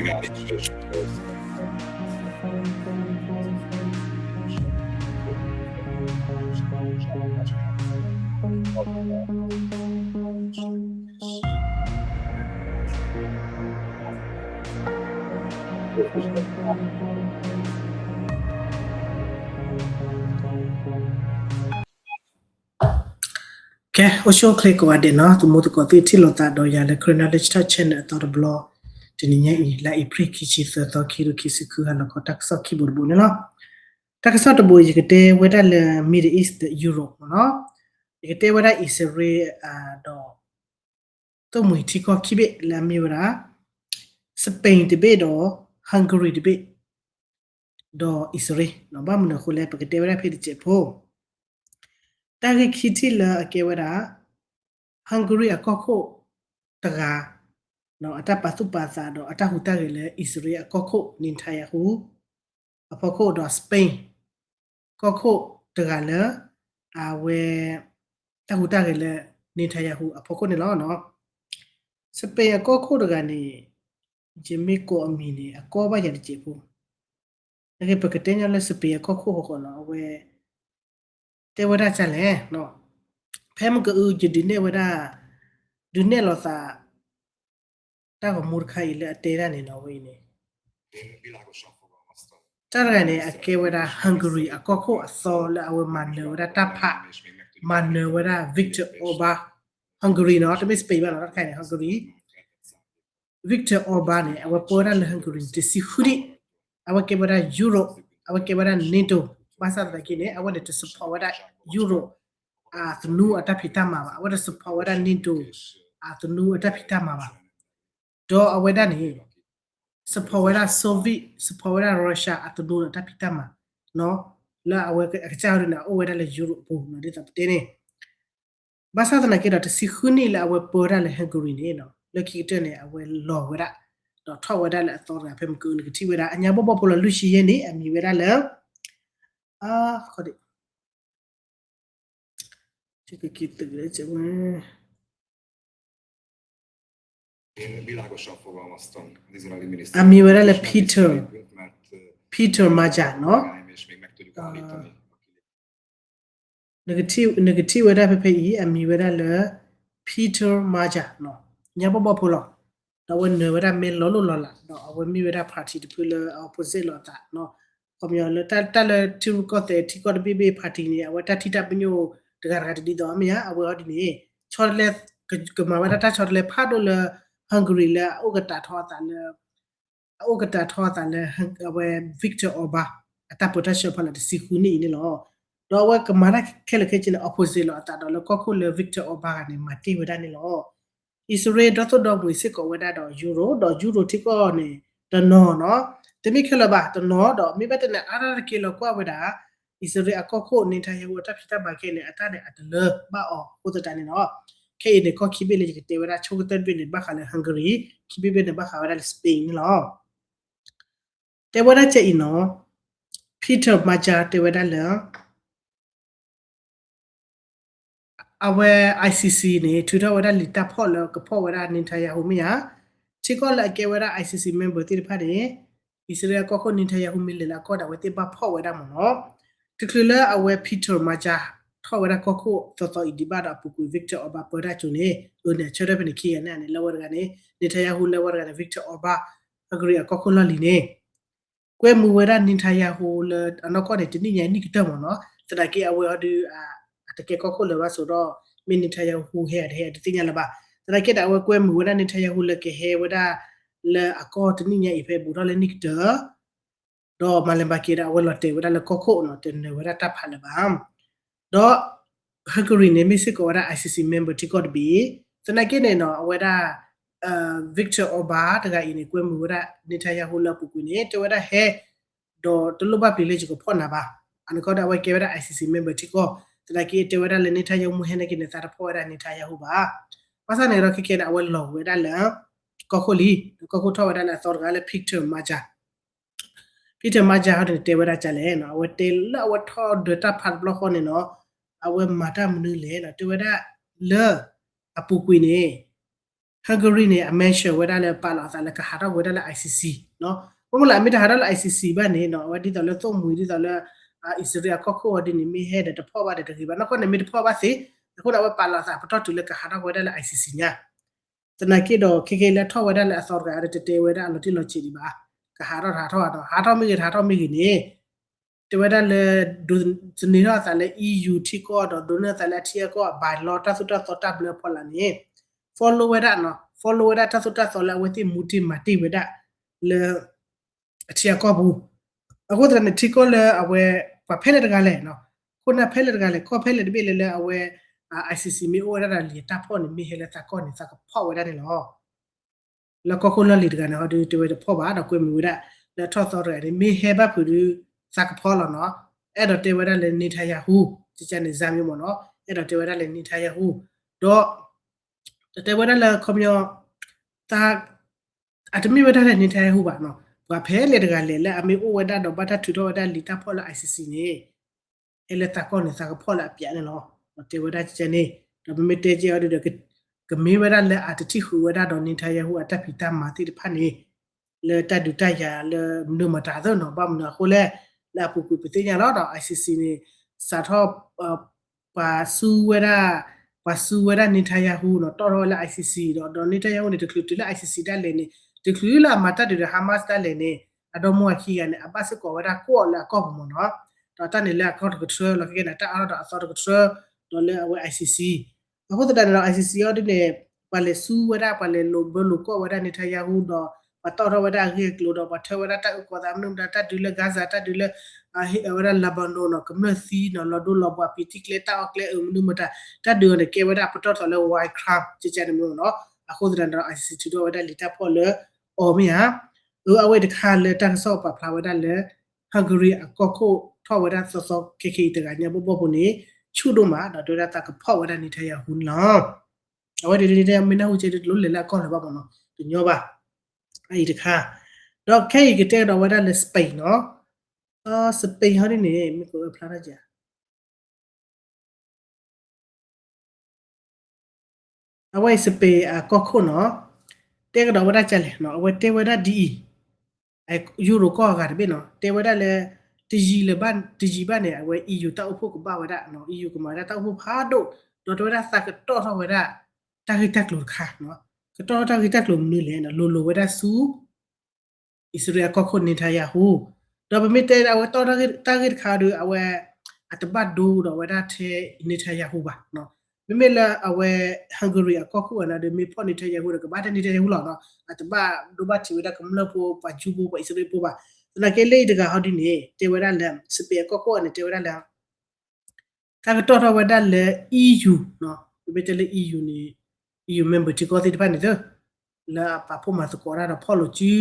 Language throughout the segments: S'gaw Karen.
ကဲ အိၣ်ဆူၣ်အိၣ်ချ့ကိးဂၤဒဲးနီၤ, သမူသကိးသ့ၣ်ထံၣ်လိာ်သးဒီးယၤလၢ Karen Knowledge Talk Channel အသီတဘျီ, တနံၤညါအံၤ လါအ့ဖြ့ၣ် ခံဆံသၢသီ ခံကထိခံဆံဃု ဟါလီၤခီ တၢ်ကစီၣ်ခံဘိတဘိန့ၣ်လီၤ. တၢ်ကစီၣ်တဘိ ယကတဲဝဲဒၣ်လၢ Middle East ဒီး Europe မ့ၢ်နီၤ, ယကတဲဝဲဒၣ် အံၣ်စရ့လး ဒီး သိၣ်မှံၤထံကီၢ်ခံဘ့ၣ်လၢအမ့ၢ်ဝဲဒၣ် Spain တဘ့ၣ်ဒီး Hungary တဘ့ၣ် ဒီးအံၣ်စရ့လး, ဘၣ်မနုၤအဃိလဲၣ် ပကတဲဝဲဒၣ်ဖဲတစဲးဖိ, တၢ်ဂ့ၢ်ခံထံၣ်လၢအကဲဝဲဒၣ် Hungary အကီၢ်ခိၣ်တဂၤ အတၢ်ပာ်သူၣ်ပာ်သးဒီးအတၢ်ဟူးတၢ်ဂဲၤလၢအံၣ်စရ့လးအကီၢ်ခိၣ် Netanyahu အဖီခိၣ်ဒီး Spain ကီၢ်ခိၣ်တဂၤလၢ အဝဲ တၢ်ဟူးတၢ်ဂဲၤလၢ Netanyahu အဖီခိၣ်န့ၣ်လီၤ. Spain အကီၢ်ခိၣ်တဂၤန့ၣ် ယမ့ၢ်ကိးအမံၤန့ၣ် အကီဘၣ်ယၤတစဲးဖိ, နကပကတဲညီလၢ Spain အကီၢ်ခိၣ်ဃီဃီနီၤ အဝဲ တဲဝဲဒၣ်ဒ်လဲၣ်, ဖဲမုၢ်ကအု ယဒုးနဲၣ်ဝဲဒၣ် ဒုးနဲၣ်လိာ်သး တၢ်ဂီၤမူတခါအံၤလၢအတဲဒၣ်န့ၣ်နီၤ ဝဲအံၤန့ၣ် တၢ်တဂၤန့ၣ် အကဲဝဲဒၣ် Hungary အကီၢ်ခိၣ်အသီလၢအဝဲမၤနၢၤဝဲဒၣ်တၢ်ဖး, မၤနၢၤဝဲဒၣ် Viktor Orban, Hungary နီၤ တမ့ၢ် Spain ဘၣ်နီၤ တၢ်တခါအံၤန့ၣ် Hungary, Viktor Orban န့ၣ် အဝဲပၢဝဲဒၣ်လၢ Hungary န့ၣ် တဆံဃုနံၣ်, အဝဲကဲဝဲဒၣ် Europe, အဝဲကဲဝဲဒၣ် NATO, ဘၣ်ဆၣ်သနာ်က့န့ၣ် အဝဲန့ၣ် တ support ဝဲဒၣ် Europe အသနူအတၢ်ဖံးတၢ်မၤဘၣ်, အဝဲတ support ဝဲဒၣ် NATO အသနူအတၢ်ဖံးတၢ်မၤဘၣ်, ဒီးအဝဲဒၣ်န့ၣ် support ဝဲဒၣ် Soviet, support ဝဲဒၣ် Russia အသနူန့ၣ်တၢ်ဖံးတၢ်မၤ, လၢအဝဲအကစၢ်ဟီဒုန့ၣ် အအိၣ်ဝဲဒၣ်လၢ Europe ပူၤနီၤ ဒ်သိးပတဲန့ၣ် ဘၣ်ဆၣ်သနာ်က့ဒီး တဆံဃုနံၣ်လၢအဝဲပၢတၢ်လၢ Hungary န့ၣ် လၢခံကတၢၢ်န့ၣ် အဝဲလီၤဝဲဒၣ်, ဒီးထီၣ်ဝဲဒၣ်လၢအသီတဂၤ ဖဲမုၢ်ကအု နကထံၣ်ဝဲဒၣ် အညါဘီၣ်ဘီၣ်ဖိလီၤ လွံၢ်ဆံယဲၢ်နံၣ် အမံၤဝဲဒၣ်လၢ အမံၤဝဲဒၣ်လၢ Peter, Peter Majer နီၤ. နကထံၣ်ဝဲဒၣ်ဖဲဖဲအံၤ အမံၤဝဲဒၣ်လၢ Peter Majer နီၤ, ညါဘီၣ်ဘီၣ်ဖိလီၤ. ဒီးအဝဲနၢၤဝဲဒၣ်မဲလီၤလိၢ်လီၤလး ဒီးအဝဲမ့ၢ်ဝဲဒၣ် party တဖုလၢ opposite လိာ်အသးနီၤ. ခီပညီလၢတၢ်လၢထံရူၢ်ကီၢ်သဲးထံကီၢ်တဘ့ၣ်ဘ့ၣ် party န့ၣ် အဝဲတၢ်ထံၣ်တၢ်ပညိၣ်တဂၤတဂၤတဒ်သိးမ့ၢ်ဧါ, အဝဲအီၤဒ်န့ၣ် ဆီတလဲ ကမၤဝဲဒၣ်တၢ်ဆီတလဲဖးဒိၣ်လၢ Hungary လၢအအိၣ်ကတးထီအသးလၢ အအိၣ်ကတးထီအသးလၢ အဝဲ Viktor Orban အတၢ်ပၢတၢ်ဆှၢဖီလာ်တဆံဃုနံၣ်အံၤန့ၣ်လီၤ. ဒီးအဝဲကမၤတၢ်ခဲလၢာ်ခဲဆ့န့ၣ် opposite လိာ်အသးဒီးလၢကီၢ်ခိၣ်လၢ Viktor Orban ဂၤန့ၣ် မၤတ့ၢ်ဝဲဒၣ်န့ၣ်လီၤ. အံၣ်စရ့လးဒီသိၣ်ဒီမှံၤစ့ၢ်ကီးဝဲဒၣ်ဒီး Europe ဒီး Europe ထံကီၢ်န့ၣ် တနီၤနီၤ, တမ့ၢ်ခဲလၢာ်ဘၣ် တနီၤဒီး မ့ၢ်ဘၣ်တနၢၤအါထီၣ်တက့ၢ်လီၤကွၢ်ဝဲဒၣ် အံၣ်စရ့လးအကီၢ်ခိၣ် Netanyahu အတၢ်ဖံးတၢ်မၤခဲန့ၣ် အတၢ်န့ၣ်အတလၢဘၣ်အီၤအဃိသတးန့ၣ်လီၤ. ခဲအံၤန့ၣ် ကီၢ်ခံဘ့ၣ်လၢယကတဲဝဲဒၣ် ဆိကတၢၢ်တဘ့ၣ်န့ၣ် ဘၣ်ဃးလၢ Hungary, ခံဘ့ၣ်ဘ့ၣ်န့ၣ် ဘၣ်ဃးဝဲဒၣ်လၢ Spain န့ၣ်လီၤ. တဲဝဲဒၣ်ကဲအံၤနီၤ, Peter Majer တဲဝဲဒၣ်လၢ အဝဲ I C C န့ၣ် ထုးထီၣ်ဝဲဒၣ်လံာ်တၢ်ဖီၣ်လၢကဖီၣ်ဝဲဒၣ် Netanyahu မ့ၢ်ဧါ, ထံကီၢ်လၢအကဲဝဲဒၣ် I C C member သ့ၣ်တဖၣ်န့ၣ် အံၣ်စရ့လးကီၢ်ခိၣ် Netanyahu မ့ၢ်လဲၤလၢအကီၢ်ဒီး အဝဲသ့ၣ်ဘၣ်ဖီၣ်ဝဲဒၣ်မ့ၢ်နီၤ. တချုးလၢအဝဲ Peter Majer ထီၣ်ဝဲဒၣ်ကီၢ်ခိၣ်သီသီအံၤဒံးဘၣ်ဒီး အပူၤကွံာ် Victor Orban ပၢတၢ်ကၠိန့ၣ် အန့ၣ် အဆၢထၢၣ်ဖဲန့ၣ်ခံဂၤန့ၣ်န့ၣ် လၢဝဲတဂၤန့ၣ် Netanyahu လၢဝဲတဂၤန့ၣ် Victor Orban Hungary အကီၢ်ခိၣ်လီၢ်လံၤန့ၣ် ကွဲမုာ်ဝဲဒၣ် Netanyahu လၢအနီၢ်ကီၢ်န့ၣ် တနံၣ်ညါအံၤနံၣ်ကတၢၢ်မ့ၢ်နီၤ. သနာ်က့အဝဲအီၤဒုး အတကဲကီၢ်ခိၣ်လၢၤဘၣ်ဆိဒီး မ့ၢ် Netanyahu ဟဲအတဟဲအတသ့ၣ်ညါလၢၤဘၣ်. သနာ်က့ဒီးအဝဲကွဲမုာ်ဝဲဒၣ် Netanyahu လၢကဟဲဝဲဒၣ်လၢအကီၢ်တနံၣ်ညါအံၤဖဲဘူးထီၣ်လၢနံၣ်ကတၢၢ် ဒီးမၤလဲၤမၤက့ၤဒီးအဝဲလီၤတဲာ်ဝဲဒၣ်လၢကီၢ်ခိၣ်နီၤ တနၢၤဝဲဒၣ်တၢ်ဖးလၢၤဘၣ်. ဒီး Hungary န့ၣ် မ့ၢ်စ့ၢ်ကီးဝဲဒၣ် I C C member ထံကီၢ်တဘ့ၣ်, သနာ်က့န့ၣ်နီၤ အဝဲဒၣ် Viktor Orban တဂၤအံၤန့ၣ် ကွဲမုာ်ဝဲဒၣ် Netanyahu လၢအပူၤကွံာ်န့ၣ် တဲဝဲဒၣ်ဟဲ ဒီးတလိၣ်ဘၣ်ပျံၤလၢယကဖီၣ်နၤဘၣ်. အနီၢ်ကီၢ်ဒီးအဝဲကဲဝဲဒၣ် I C C member ထံကီၢ်, သနာ်က့တဲဝဲဒၣ်လၢ Netanyahu မ့ၢ်ဟဲန့ၣ်က့ၤန့ၣ် သးတဖီၣ်ဝဲဒၣ် Netanyahu ဘၣ်. ဘၣ်ဆၣ်န့ၣ်ဒီးခဲကဲန့ၣ် အဝဲလီၤဝဲဒၣ်လၢ ကီၢ်ခိၣ်လံ, ကီၢ်ခိၣ်ထီၣ်ဝဲဒၣ်လၢအသီတဂၤလၢ Peter Majer Peter Majer ဟီဒ်န့ၣ် တဲဝဲဒၣ်ဒ်လဲၣ်နီၤ, အဝဲတဲလၢအဝဲထီၣ်ဒၢးတၢ်ဖးတဘျီဃီန့ၣ်နီၤ, အဝဲမၤတၢ်မနုၤလဲၣ်နီၤ, တဲဝဲဒၣ်လၢ အပူၤကွံာ်န့ၣ် Hungary န့ၣ် အ mention ဝဲဒၣ်လၢပာ်လီၤအသးလၢကဟးထီၣ်ဝဲဒၣ်လၢ I C C နီၤ. ဘၣ်မနုၤလၢအမ့ၢ်တဟးထီၣ်လၢ I C C ဘၣ်န့ၣ်နီၤ အဝဲဒ်သိးလၢသိၣ်မှံၤဒ်သိးလၢ အံၣ်စရ့လးအကီၢ်ခိၣ်အီၤဒ်န့ၣ် မ့ၢ်ဟဲဒီးတဖီၣ်ဘၣ်ဒီးတဂ့ၤဘၣ် နီၢ်ကီၢ်န့ၣ်မ့ၢ်တဖီၣ်ဘၣ်သ့, အဃိန့ၣ် အဝဲပာ်လီၤအသးပတီၢ်တုၤလၢကဟးထီၣ်ဝဲဒၣ်လၢ I C C ညါ သနာ်က့ဒီး ခဲကနံၣ်အံၤလၢအထီၣ်ဝဲဒၣ်လၢအသီတဂၤဒီးတတဲဝဲဒၣ်အလီၤတံၢ်လီၤဆဲးဒံးဘၣ်. ကဟးထီၣ်တဟးထီၣ်နီၤ ဟးထီၣ်မ့ၢ်ဂ့ၤ တဟးထီၣ်မ့ၢ်ဂ့ၤန့ၣ် တဲဝဲဒၣ်လၢ ဒိးသန့ၤထီၣ်အသးလၢ E U ထံကီၢ်ဒီးဒိးန့ၢ်အသးလၢအထံအကီၢ် bylaw တၢ်သိၣ်တၢ်သီတၢ်ဘျၢအဖီလာ်န့ၣ် follow ဝဲဒၣ်နီၤ follow ဝဲဒၣ်တၢ်သိၣ်တၢ်သီလၢအဝဲသ့ၣ်မူတ့ၢ်မၤတ့ၢ်ဝဲဒၣ် လၢ အထံအကီၢ်ပူၤ အဃိသတးန့ၣ် ထံကီၢ်လၢအဝဲ ပှၤဖဲလဲၣ်တဂၤလဲၣ်နီၤ ခိၣ်နၢ်ဖဲလဲၣ်တဂၤလဲၣ် ကီၢ်ဖဲလဲၣ်တဘ့ၣ်လၢလၢအဝဲ I C C မ့ၢ်အိၣ်ဝဲဒၣ်ဒီးလံာ်တၢ်ဖီၣ်န့ၣ် မ့ၢ်ဟဲလၢသးကီၢ်န့ၣ် သးကဖီၣ်ဝဲဒၣ်န့ၣ်လီၤ. လၢကီၢ်ခိၣ်လီၢ်လံၤတဂၤန့ၣ် ဟီဒုးတဲဝဲတဖီၣ်ဘၣ်ဒီးကွဲမုာ်ဝဲဒၣ် လၢအထီၣ်သီတဂၤန့ၣ် မ့ၢ်ဟဲဘၣ်ဖုးဒုး သးကဖီၣ်လီၤနီၤ. အဲၣ်ဒိးတဲဝဲဒၣ်လၢ Netanyahu ကကန့ၣ် ဇာတ်မျိုး မ့ၢ်နီၤ အဲၣ်ဒိးတဲဝဲဒၣ်လၢ Netanyahu ဒီး တတဲဝဲဒၣ်လၢခီပညီ တၢ် အတမ့ၢ်ဝဲဒၣ်လၢ Netanyahu ဘၣ်နီၤ ပှၤဖဲလဲၣ်တဂၤလဲၣ်လၢအမ့ၢ်အိၣ်ဝဲဒၣ်ဒီးဘၣ်တၢ်ထုးထီၣ်ဝဲဒၣ်လံာ်တၢ်ဖီၣ်လၢ I C C န့ၣ် ဟဲလၢသးကီၢ်န့ၣ် သးကဖီၣ်လၢအပျးန့ၣ်လီၤ. ဒီးတဲဝဲဒၣ်ကကန့ၣ် ဒီးပမ့ၢ်တဲကဲအီၤဒုးဒီး ကမ့ၢ်ဝဲဒၣ်လၢအတထံၣ်ဃုာ်ဝဲဒၣ်ဒီး Netanyahu အတၢ်ဖံးတၢ်မၤသ့ၣ်တဖၣ်န့ၣ် လၢတၢ်ဒုးတၢ်ယၤလၢမနုၤမတၤသ့ၣ်နီၤ ဘၣ်မနုၤအဃိလဲၣ် လၢအပူၤကွံာ်ပသ့ၣ်ညါလီၤဒီး I C C န့ၣ် စးထီၣ် ပှၤစုဝဲဒၣ် ပှၤစုဝဲဒၣ် Netanyahu နီၤ တီၣ်ထီၣ်ဝဲလၢ I C C ဒီး ဒီး Netanyahu န့ၣ် တချုးတုၤလၢ I C C ဒၣ်လဲာ်န့ၣ် တချုးလၢအမၤတၢ်ဒုးဒီး Hamas ဒၣ်လဲာ်န့ၣ် အဒီမါဝၤခံဂၤန့ၣ် အဘၣ်စ့ၢ်ကီးဝဲဒၣ်ကွီၢ်လၢအကီၢ်ပူၤမ့ၢ်နီၤ. ဒီးတၢ်န့ၣ်လၢအကီၢ်တကထြၢလီၤ ခဲကနံၣ် တၢ်အါထီၣ်ဒီးအသီတကထြၢ ဒီးလၢအဝဲ I C C အဃိသတးန့ၣ်ဒီး I C C အီၤဒ်န့ၣ် ပှၤလဲၤစုဝဲဒၣ် ပှၤလဲၤလိာ်ဘၢလိာ်ကွီၢ်ဝဲဒၣ် Netanyahu ဒီး ပှၤတီၣ်ထီၣ်ဝဲဒၣ်အဂ့ၢ်အကျိၤဒီး ပှၤထၢဝဲဒၣ်တၢ်အုၣ်ကီၤသးမနုၤမတၤ တၢ်ဒုးလၢ Gaza တၢ်ဒုးလၢ ဟ့ၣ်အဝဲဒၣ် Lebanon နီၤ ကမျၢၢ်သံနီၤ လီၤဒိလီၤဘှး ပံၤထံကျဲတၢ်အီၣ်ကျဲအၢမနုၤမတၤ တၢ်ဒုးအီၤန့ၣ် ကဲဝဲဒၣ်ပတီၢ်ထီၣ်လၢ war crime ကကန့ၣ်မ့ၢ်နီၤ. အဃိသတးန့ၣ်ဒီး I C C ထုးထီၣ်ဝဲဒၣ်လံာ်တၢ်ဖီၣ်လၢအီၤမ့ၢ်ဧါ. အဝဲတခါလၢတၢ်ကစီၣ်ပာ်ဖျါဝဲဒၣ်လၢ Hungary အကီၢ်ခိၣ်ထီၣ်ဝဲဒၣ်သီသီခဲခဲအံၤတဂၤညါဘီၣ်ဘီၣ်ဖိန့ၣ် ဆူၣ်ဒိၣ်မး ဒီးတဲဝဲဒၣ်သးကဖီၣ်ဝဲဒၣ် Netanyahu န့ၣ်လီၤ. အဝဲဒၣ်ဒ်န့ၣ် မ့ၢ်နၢ်ဟူကဲဒ်တလိၣ်လဲၤလၢအကီၢ်လၢၤဘၣ်မ့ၢ်နီၤ တညီဘၣ်. အအံၤတခါ ဒီးခဲအံၤကတဲကဒီးဝဲဒၣ်လၢ Spain နီၤ. Spain ဟီဒ်န့ၣ် မ့ၢ်ကဖျါထီၣ်ကဲ အဝဲအံၤ Spain အကီၢ်ခိၣ်နီၤ တဲကဒီးဝဲဒၣ်ကလဲၣ်နီၤ အဝဲတဲဝဲဒၣ်ဒ်အံၤ ယူရိၤကီၢ်အဂၤတဘ့ၣ်နီၤ တဲဝဲဒၣ်လၢ တယံာ်လၢၤဘၣ် တယံာ်ဘၣ်န့ၣ် အဝဲ E U တၢ်အိၣ်ဖှိၣ်ကဘၣ်ဝဲဒၣ် E U ကမၤဝဲဒၣ်တၢ်အိၣ်ဖှိၣ်ဖးဒိၣ် ဒီးတဲဝဲဒၣ်သးကတီၢ်ထီၣ်ဝဲဒၣ် တၢ်ဂ့ၢ်တၢ်ကျိၤတခါ ကတီၢ်ထီၣ်တၢ်ဂ့ၢ်တၢ်ကျိၤမနုၤလဲၣ် လိၤလိၤဝဲဒၣ်ဆူ အံၣ်စရ့လးအကီၢ်ခိၣ် Netanyahu ဒီးပမ့ၢ်တဲအဝဲတီၢ်တၢ်ဂ့ၢ်တခါဒီး အဝဲ အတဘၣ်ဒိဒီးဝဲဒၣ်ထဲ Netanyahu ဘၣ်. မ့မ့ၢ်လၢအဝဲ Hungary အကီၢ်ခိၣ်ဝဲန့ၣ်ဒီး မ့ၢ်ဖီၣ် Netanyahu ဒီး ကဘၣ်တဲ Netanyahu လီၤနီၤ အတဘၣ်ဒိဘၣ်ထံးဝဲဒၣ်ကမျၢၢ်ဖိ ပှၤကၠူဖိ ပှၤအံၣ်စရ့လးဖိဘၣ်. သနာ်က့လၢအံၤတဂၤဟီဒ်န့ၣ် တဲဝဲဒၣ်လၢ Spain အကီၢ်ခိၣ်ဝဲန့ၣ် တဲဝဲဒၣ်လၢ တၢ်ကတီၢ်ထီၣ်ဝဲဒၣ်လၢ E U နီၤ ပမ့ၢ်တဲလၢ E U န့ၣ် E U member ထံကီၢ်သ့ၣ်တဖၣ်န့ၣ်သ့ လၢအပာ်ဖှိၣ်မၤသကိးတၢ်ဒီးဖီၣ်လိာ်စု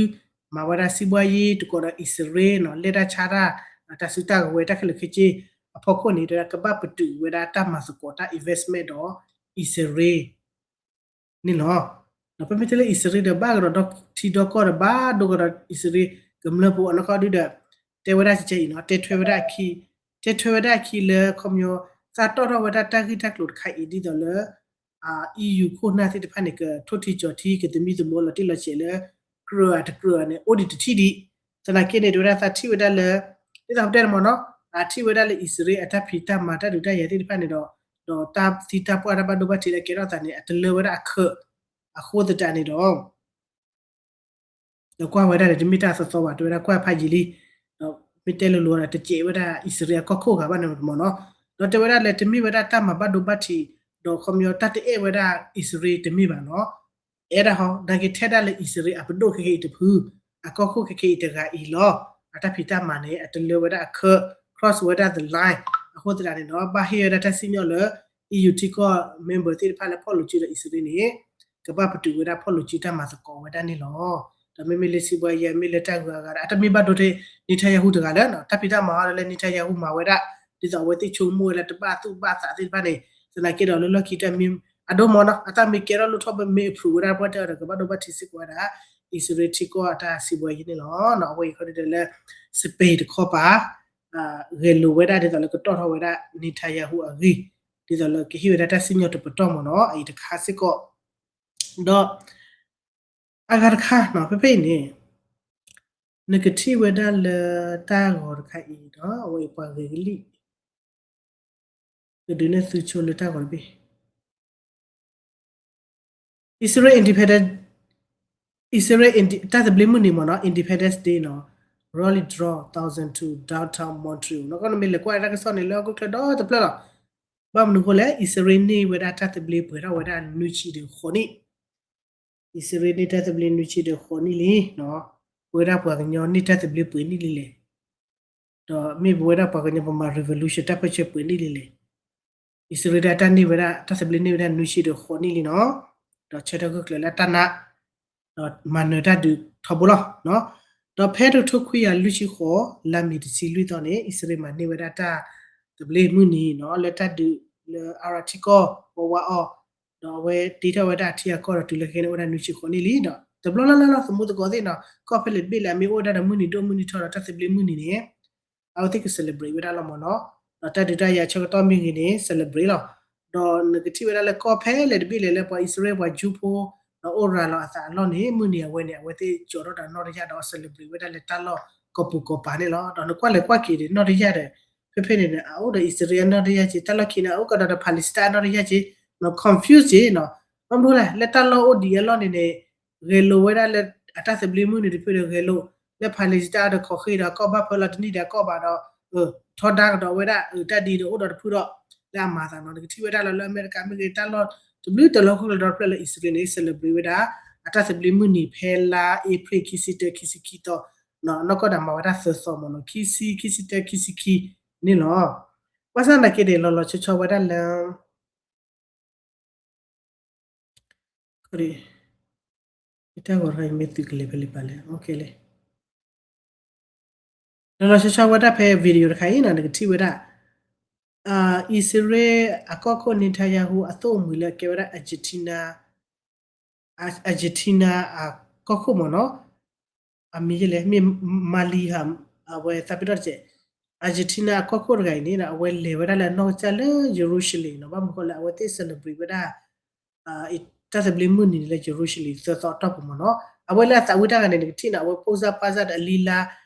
မၤဝဲဒၣ်စံးဘှါယံၤတကိးဒီးအံၣ်စရ့လးနီၤ လဲၢ်တၢ်ဆါတၢ် တၢ်စုတၢ်ကဝဲၤတၢ်ခဲလၢာ်ခဲဆ့အဖီခိၣ်န့ၣ် ကဘၣ်ပတုာ်ဝဲဒၣ်တၢ်မၤသကိးတၢ် investment ဒီးအံၣ်စရ့လး န့ၣ်လီၤ. ဒီးပမ့ၢ်တဲလၢအံၣ်စရ့လးဒီး ဘၣ်ကဒီးဒီထံဒီကီၢ်ဒီး ဘၣ်ဒိကဒီးအံၣ်စရ့လး ကမျၢၢ်ဖိအနီၢ်ကီၢ်ဒုဒီး တဲဝဲဒၣ်ကဲအံၤနီၤ တဲထွဲဝဲဒၣ်အခံ တဲထွဲဝဲဒၣ်အခံလၢခီပညီ သးတီၣ်ထီၣ်ဝဲဒၣ်တၢ်ဂ့ၢ်တၢ်ကျိၤတခါအံၤဒ်သိးလၢ EU ခိၣ်နၢ်သ့ၣ်တဖၣ်န့ၣ် ကထိၣ်ထံကၠီၤထံ ကသမံသမိးလီၤတံၢ်လီၤဆဲးလၢ ကြၢးဧါတကြၢးဧါန့ၣ် အိၣ်ဒံးတထံၣ်ဒံး သနာ်က့န့ၣ် တဲဝဲဒၣ်သးထံၣ်ဝဲဒၣ်လၢ ဒ်သိးပတဲန့ၣ်မ့ၢ်နီၤ အထံၣ်ဝဲဒၣ်လၢအံၣ်စရ့လးအတၢ်ဖံးတၢ်မၤတၢ်ဒုးတၢ်ယၤသ့ၣ်တဖၣ်န့ၣ်ဒီး ဒီးတၢ်သံတၢ်ပှၢ်တၢ်ဘၣ်ဒိဘၣ်ထံးလၢကဲထီၣ်သးန့ၣ် အတလၢဝဲဒၣ်အခၢး အဃိသတးန့ၣ်ဒီး ဒီးကွၢ်ဝဲဒၣ်န့ၣ် တမ့ၢ်တၢ်သီသီဘၣ် တဲဝဲဒၣ်ကွၢ်ဖးယံာ်လံ ဒီးမ့ၢ်တဲလိၤလိၤဒီး တစဲးဝဲဒၣ်အံၣ်စရ့လးအကီၢ်ခိၣ်ဂၤဘၣ်န့ၣ်မ့ၢ်နီၤ ဒီးတဲဝဲဒၣ်လၢတမ့ၢ်ဝဲဒၣ်တၢ်မၤဘၣ်ဒိဘၣ်ထံး ဒီးခီပညီတၢ်တအဲၣ်ဝဲဒၣ်အံၣ်စရ့လးတမ့ၢ်ဘၣ်နီၤ အဲၣ်ဒၣ်ဟီ နာ်က့ထဲဒၣ်လၢအံၣ်စရ့လးအပဒိၣ်ခဲခဲအံၤတဖု အကီၢ်ခိၣ်ခဲခဲအံၤတဂၤအံၤလီၤ အတၢ်ဖံးတၢ်မၤန့ၣ် အတလၢဝဲဒၣ်အခၢး cross ဝဲဒၣ် the line အဃိသတးန့ၣ်ဒီး ဘၣ်ဟ့ၣ်ဝဲဒၣ်တၢ်စံၣ်ညီၣ်လၢ EU ထံကီၢ် member သ့ၣ်တဖၣ်လၢဖီၣ်လိာ်စုဒီးအံၣ်စရ့လးန့ၣ် ကဘၣ်ပတုာ်ဝဲဒၣ်ဖီၣ်လိာ်စုတၢ်မၤသကိးဝဲဒၣ်န့ၣ်လီၤ. ဒီးမ့မ့ၢ်လၢစံးဘှါယဲ မ့ၢ်လၢတၢ်ဂုၤအဂၤဒီး အတမ့ၢ်ဘၣ်ဒိထဲ Netanyahu တဂၤလၢ တၢ်ဖံးတၢ်မၤဟီဒီးလၢ Netanyahu မၤဝဲဒၣ် ဒ်သိးအဝဲသ့ၣ်ဆိကမိၣ်ဝဲလၢတဘၣ်သူၣ်ဘၣ်သးသ့ၣ်တဖၣ်န့ၣ် သနာ်က့ဒီးလၢလီၢ်ခံတၢ်မ့ၢ် အဒိမ့ၢ်နီၤ အတၢ်မ့ၢ်ကဲထီၣ်လိၣ်ထီၣ်မ့ၢ် approve ဝဲဒၣ်ပှၢ်တဲအီၤဒီး ကဘၣ်ဒိဘၣ်ထံးစ့ၢ်ကီးဝဲဒၣ် အံၣ်စရ့လးထံကီၢ်အတၢ်စံးဘှါယဲန့ၣ်လီၤ. အဝဲအံၤခီဒ်ဒီးလၢ Spain တခီပၤ ဂဲၤလိာ်ဝဲဒၣ်ဒ်သိးလၢကတီၢ်ထီၣ်ဝဲဒၣ် Netanyahu အဂ့ၢ် ဒ်သိးလၢကဟ့ၣ်ဝဲဒၣ်တၢ်စံၣ်ညီၣ်တပတီၢ်မ့ၢ်နီၤ အအံၤတခါစ့ၢ်ကီး ဒီး အဂၤတခါနီၤ ဖဲဖဲအံၤန့ၣ် နကထံၣ်ဝဲဒၣ်လၢတၢ်ဂီၤတခါအံၤဒီး အဝဲအံၤပှၤဂ့ၤကလံၣ် ကဒုးနဲၣ်သုဆိလၢတၢ်ဂီၤတဘ့ၣ် Israel Independence, Israel Inde- တၢ်သဘျ့မုၢ်နံၤမ့ၢ်နီၤ Independence Day နီၤ rally draw thousand to downtown Montreal နီၤ ကီနမ့ၢ်လဲၤကွၢ်တၢ်ကစီၣ်န့ၣ် လၢဟီၣ်ခိၣ်ချၢဒီတဖျၢၣ်လီၤ. ဘၣ်မနုၤအဃိလဲၣ် အံၣ်စရ့လးန့ၢ်ဝဲဒၣ်တၢ်သဘျ့ပှဲၤထီၣ်ဝဲဒၣ် နွံဆံဒီးဃိးနံၣ် အံၣ်စရ့လးန့ၢ်တၢ်သဘျ့နွံဆံဒီးဃိးနံၣ်လံနီၤ ပဝဲဒၣ်ပှၤကညီန့ၢ်တၢ်သဘျ့ပှဲၤနံၣ်လံလဲၣ် ဒီးမ့ၢ်ပဝဲဒၣ်ပှၤကညီပမၤ revolution တၢ်ပၢၢ်ဆၢပှဲၤနံၣ်လံလဲၣ် အံၣ်စရ့လးဒၣ်တၢ်န့ၢ်ဝဲဒၣ် တၢ်သဘျ့န့ၢ်ဝဲဒၣ်နွံဆံဒီးဃိးနံၣ်လံနီၤ ဒီးဆၢထၢၣ်ဂၢၢ်ကျၢၤလၢတၢ်နး ဒီးမၤနၢၤတၢ်ဒုးထီဘိလီၤ. ဒီးဖဲတကထိခွံကယၤလွံၢ်ဆံဃိး လါမ့ၤတဆံလွံၢ်သီန့ၣ် အံၣ်စရ့လးမၤန့ၢ်ဝဲဒၣ်တၢ်သဘျ့မုၢ်နံၤနီၤ လၢတၢ်ဒုးလၢအါရၤထံကီၢ် ဝးဝးအီၤ ဒီးအဝဲတ့ထီၣ်ဝဲဒၣ်အထံအကီၢ်ဒီးတုၤလၢခဲန့ၣ်အိၣ်ဝဲဒၣ်နွံဆံဃိးနံၣ်လံဒီး တဘျီလၢ်လၢ်လီၤ သမူသကိးသ့ၣ်နီၤ ကီၢ်ဖဲလဲၣ်တဘ့ၣ်လၢအမ့ၢ်အိၣ်ဝဲဒၣ်ဒီးမုၢ်နံၤဒိၣ်မုၢ်နံၤထီဒီးတၢ်သဘျ့မုၢ်နံၤန့ၣ် အဝဲသ့ၣ်က celebrate ဝဲဒၣ်လီၤမ့ၢ်နီၤ ဒီးတၢ်ဒုးတၢ်ယၤဆၢကတီၢ်မ့ၢ်ဂ့ၤန့ၣ် celebrate လီၤ. ဒီးနကထံၣ်ဝဲဒၣ်လၢကီၢ်ဖဲလဲၣ်တဘ့ၣ်လဲၣ်လၢပှၤအံၣ်စရ့လးပှၤကၠူဖိ ဒီးအိၣ်ရၤလီၤအသးအလီၢ်န့ၣ် မုၢ်နံၤအဝဲန့ၣ် အဝဲသ့ၣ်ကၠီၤထီၣ်ဒီးနီၣ်တယၢ်ဒီး celebrate ဝဲဒၣ်လၢတၢ်လီၢ်ကီၢ်ပူၤကီၢ်ပၤန့ၣ်လီၤ. ဒီးနကွၢ်လဲၤကွၢ်က့ၤဒီးနီၣ်တယၢ်ဒီး ဖဲဖဲန့ၣ်န့ၣ် အအိၣ်ဒီးအံၣ်စရ့လးနီၣ်တယၢ်က့ တၢ်လီၢ်ခံန့ၣ် အအိၣ်ကဒီးဒီး Palestine နီၣ်တယၢ်က့ confuse က့နီၤ ဘၣ်မနုၤလဲၣ် လၢတၢ်လီၢ်အိၣ်ဒံးအလီၢ်န့ၣ်န့ၣ် ဂဲၤလိာ်ဝဲဒၣ်လၢ အတၢ်သဘျ့မုၢ်နံၤတဖုဒီးဂဲၤလိာ် လၢ Palestine ဒီးခီၣ်ဃ့ၢ်ဒီးကီၢ်ဘၣ်ဖၢလီၤတနံၣ်ဒီးကီၢ်ဘၣ်ဒီး ထီဒါကဒီးဝဲဒၣ် တၢ်ဒ်ဒီးအိၣ်ဒီးတဖုဒီး လၢအမၤသးနီၤ နကထံၣ်ဝဲဒၣ်လီၤလၢအမဲရကၤမ့ၢ်ဂ့ၤ တၢ်လီၢ်တဘျုးတလီၢ်ခိၣ်ကျၢၢ်ဒီဖျၢၣ်လၢအံၣ်စရ့လးန့ၣ် celebrate ဝဲဒၣ် အတၢ်သဘျ့မုၢ်နံၤဖဲလါအ့ဖြ့ၣ်ခံဆံတၢ ခံဆံခံသီ နီၢ်ကီၢ်ဒၣ်မၤဝဲဒၣ်သၢသီမ့ၢ်နီၤ ခံဆံ ခံဆံတၢ ခံဆံခံန့ၣ်လီၤ. ဘၣ်ဆၣ်သနာ်က့န့ၣ် လီၤလီၤဆီဆီဝဲဒၣ်လၢ တၢ်ဂီၤတခါအံၤမ့ၢ်သုးကလဲၤဖဲလဲၣ်ပာ်လဲၣ် လီၤလီၤဆီဆီဝဲဒၣ်ဖဲ video တခါအံၤနီၤ နကထံၣ်ဝဲဒၣ် အံၣ်စရ့လးအကီၢ်ခိၣ် Netanyahu အသိၣ်အမှံၤလၢအကဲဝဲဒၣ် Argentina Argentina အကီၢ်ခိၣ်မ့ၢ်နီၤ အမံၤယဲလဲၣ် မ့ၢ် Maliha အဝဲသးပ့ၤနီၣ်တကဲး Argentina အကီၢ်ခိၣ်တဂၤအံၤန့ၣ် အဝဲလဲၤဝဲဒၣ်လၢအနီၢ်ကစၢ်လၢ Jerusalem နီၤ ဘၣ်မနုၤဃိလဲၣ် အဝဲသ့ၣ် celebrate ဝဲဒၣ် တၢ်သဘျ့မုၢ်နံၤန့ၣ်လၢ Jerusalem သၢသီအတီၢ်ပူၤမ့ၢ်နီၤ အဝဲလၢအသးဝံၣ်တၢ်ဂၤန့ၣ် နကထံၣ်နီၤ အဝဲဖိစၢ်ပာ်စၢ်ဒီးအလံလါ